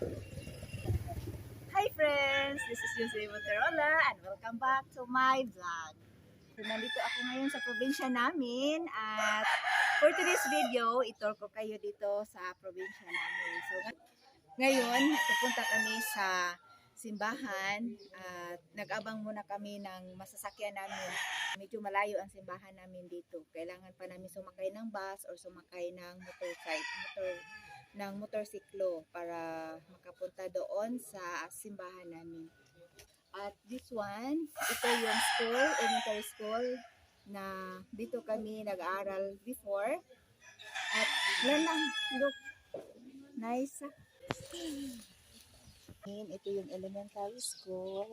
Hi friends! This is Jose Monterola and welcome back to my vlog. So, nandito ako ngayon sa probinsya namin at for today's video, itur ko kayo dito sa probinsya namin. So, ngayon, pupunta kami sa simbahan at nag-abang muna kami ng masasakyan namin. Medyo malayo ang simbahan namin dito. Kailangan pa namin sumakay ng bus or sumakay ng motorcycle, motorsiklo para makapunta doon sa simbahan namin. At this one, ito yung school, elementary school na dito kami nag-aaral before. At wala lang, look, nice. Ito yung elementary school.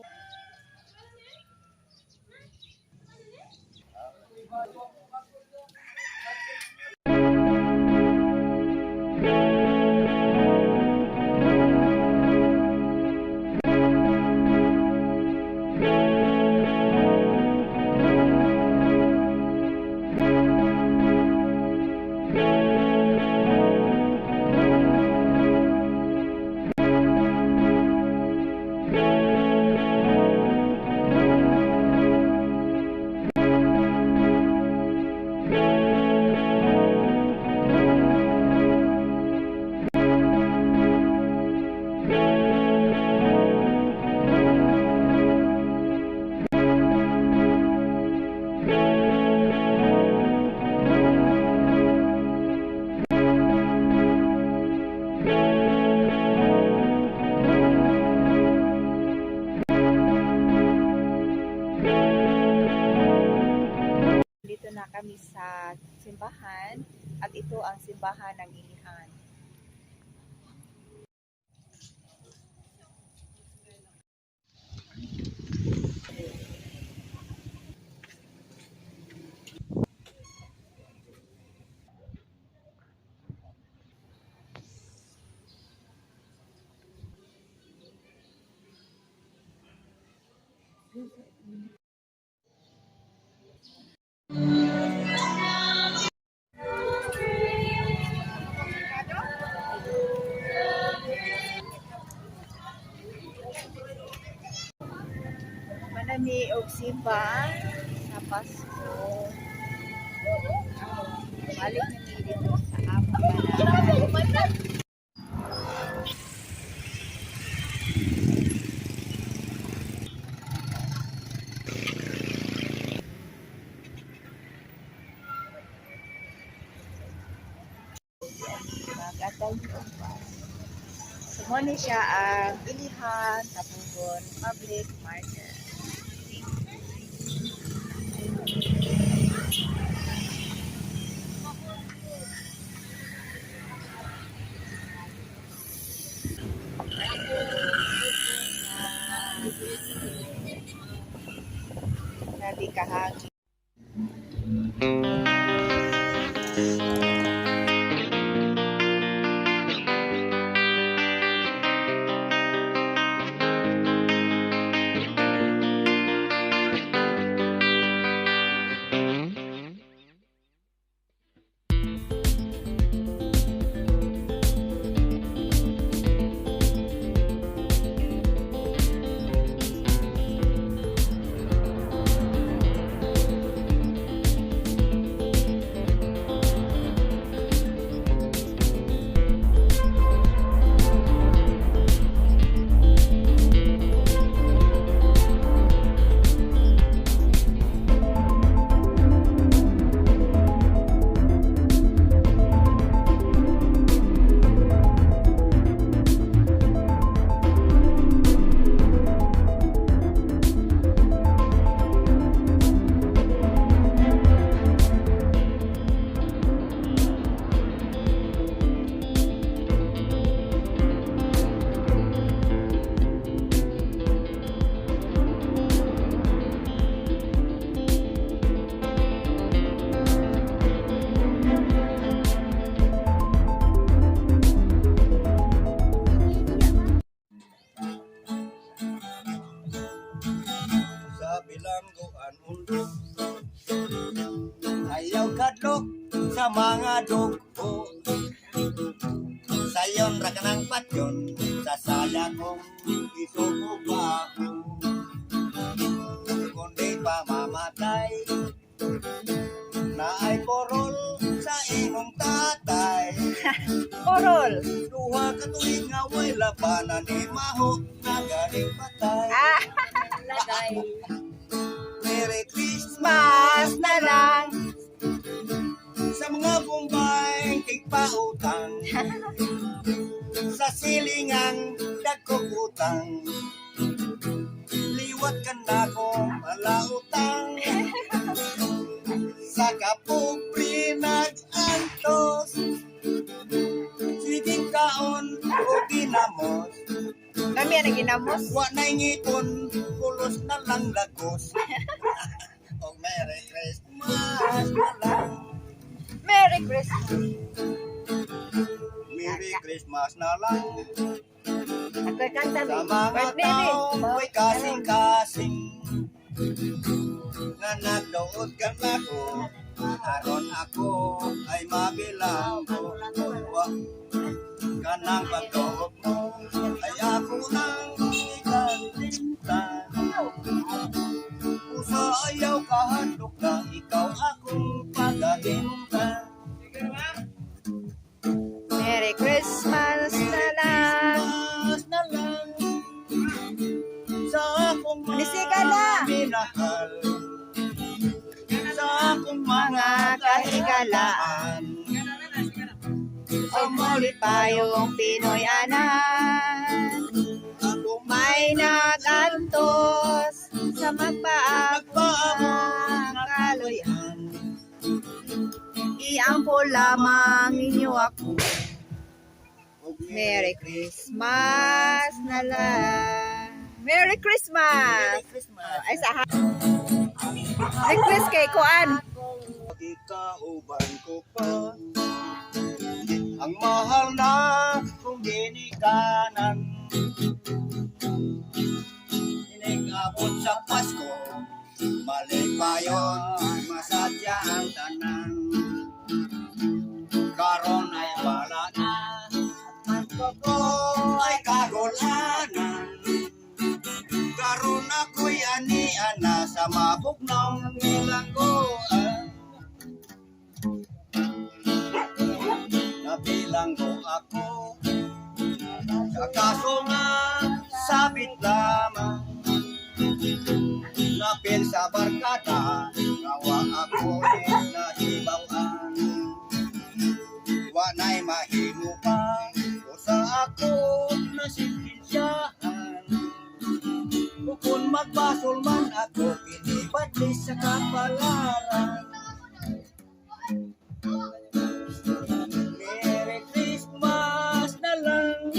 Dito na kami sa simbahan at ito ang simbahan ng Ilihan. Manami og simba sa Pasko. Balik na mi dito sa among balay. Mag-atay mi og bus. So, mo ni siya ang Ilihan Tabugon Public Market. Grabe kahangin. Sa bilangguan mundo. Ayaw kadlok sa mga dugo. Sayon ra kanang patyon sa Saya kong isuko ako, kundi pa mamatay na ay korol sa imong tatay. Korol. 2 ka tuig nga way labanan ni maho na galing patay. Ah, Lagay. Merry Christmas mas na lang. sa mga Bombay tigpautang, sa silingang dagkong utang, liwat ka na ko malautang, sa kapobre nag-antos, sige kaon o ginamos. Kami ang ginamos. Wa na'y ngipon, pulos na lang lagos. O Merry Christmas na lang. Merry Christmas. Merry Christmas na lang. Ako'y kanta Sa mga Birthday ni. taong may kasing-kasing na nagdaot ka nako, aron ako ay mabilang ko. Wa kanang pagdaot mo ay ako nang ikalintan. Usa ayaw kahadlok na ikaw akong pagahintan. Merry Christmas na lang. Christmas na lang sa akong mga Nisika na. minahal, sa akong mga Mga kahigalaan. Sa Payong Pinoy anan. akong May nagantos sa magpaabot nagpaabot kaloyan. Iampo lamang ninyo ako. Merry Christmas na lang. Merry Christmas! Merry Christmas. Ay, sa Request kay Kuan. Ikauban ko pa ang mahal na kong ginikanan. Inigabot sa Pasko, malipayon, masadya ang tanan. Karon ay wala na, ko ay kagulanan. Karon ako'y ani-ana sa mabugnaw nilanggoan. Nabilanggo ako sa kaso nga sabit lamang. Napil sa barkada, ngawa ako nahibawan. Wa na'y mahimo pa, o sa ako nasintensyahan. O kung magbasol man ako, pinibadli sa kapalaran. Merry Christmas na lang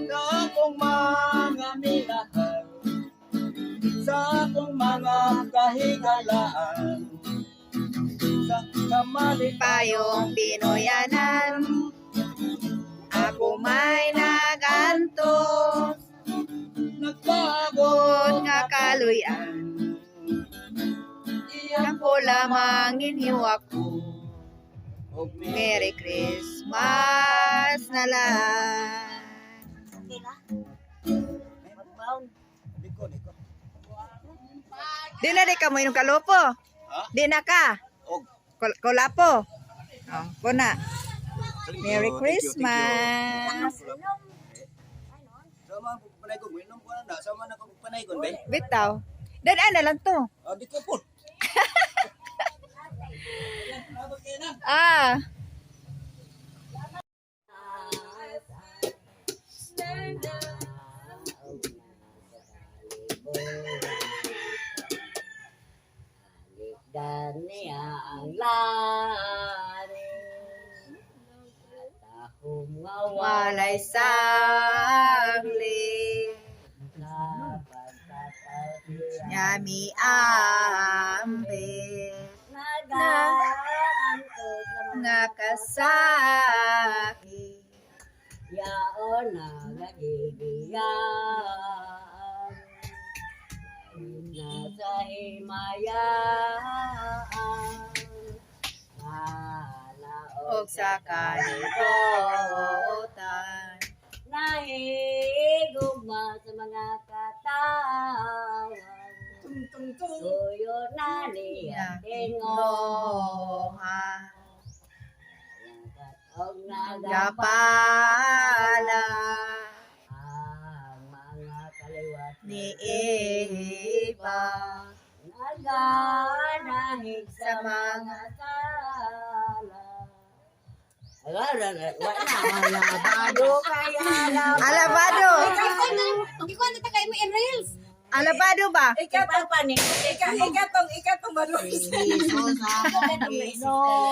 sa akong mga minahal, sa akong mga kahigalaan, sa kamali Payong Pinoyanan. Ako may nagantos. Nagbago Bukod nga kaluyan. Iampo lamang ninyo ako. Merry Christmas na lang. Okay na. Magbaon. Liko, liko. Di na di ka mo inom kalopo. Ha? Di na ka. Og. Kolapo. Oh, kuna. Thank Merry you, thank you, Christmas. thank you. Sama ko panaygon, inom ko na na. Sama na ko panaygon, bay. Bitaw. Dan ana lang to. Ah, di ko po. Ah. Alikdan niya ang langit at akong Walay sangli. sa pagkatao Yami ambe. nagaantos Nakasaki. Yaon nagagigiyan nasa himayaan Og Nalaog sa kalibutan. Nahibaw Tuyo na niya tingo. Ha. Og Gapala ang mga kaliwat ni Eva naganahig sa mga sala. Alabado kaya. Alabado. Ikaw na tagay mo in reels. Alabado ba? Ikaw pa pa ni. Ikaw tong maluis. No.